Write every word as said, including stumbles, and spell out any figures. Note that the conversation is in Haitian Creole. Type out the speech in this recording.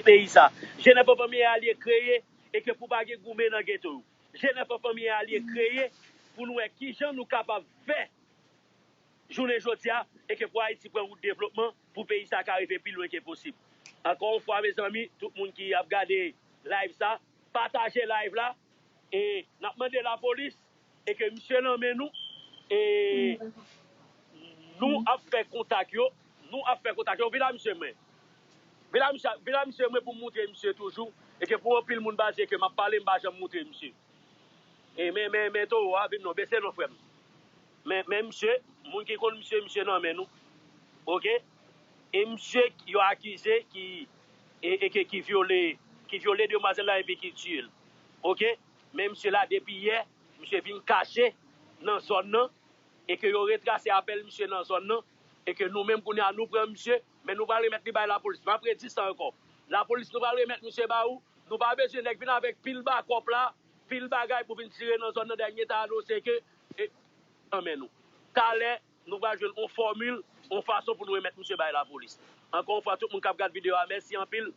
peyi sa. Jenèf an Fanmi Alye kreye e ke pou pa gen goumen nan geto yo. Jenèf an Fanmi Alye kreye pou nou wè kijan nou kapab fè jounen jodi a e ke pou Ayiti pran wout devlopman pou peyi sa ka rive pi lwen ke posib. Ankò yon fwa, mezanmi, tout moun ki ap gade live sa, pataje live la e n ap mande lapolis e ke misye nan men nou e nou ap fè kontak yo, nou ap fè kontak yo. Vin la misye mwen. Vin la misye, vin la misye mwen pou m moutre misye toujou e ke pou anpil moun baze ke m ap pale, m pa janm moutre misye. E men, men, men towo a, vin non, bese non frè m. Men, men misye, moun ki konn misye, misye nan men nou. Oke? E misye yo akize ki e, e ke ki vyole ki vyole demwazèl la epi ki tiye l. Oke? Men misye la depi yè, misye vin kache nan zòn nan e ke yo retrase apèl misye nan zòn nan e ke nou menm kounye a nou pran misye, men nou pral remèt li bay lapolis. M ap redi sa ankò. Lapolis, nou pral remèt misye ba ou. Nou pa bezwen nèg vin avèk pil bakòp la, pil bagay pou vin tire nan zòn nan. Dènye ta anonse ke e, nan men nou. Talè, nou pral jwenn yon fòmil, yon fason pou nou remèt misye bay lapolis. Ankò yon fwa, tout moun k ap gad videyo a, mèsi anpil.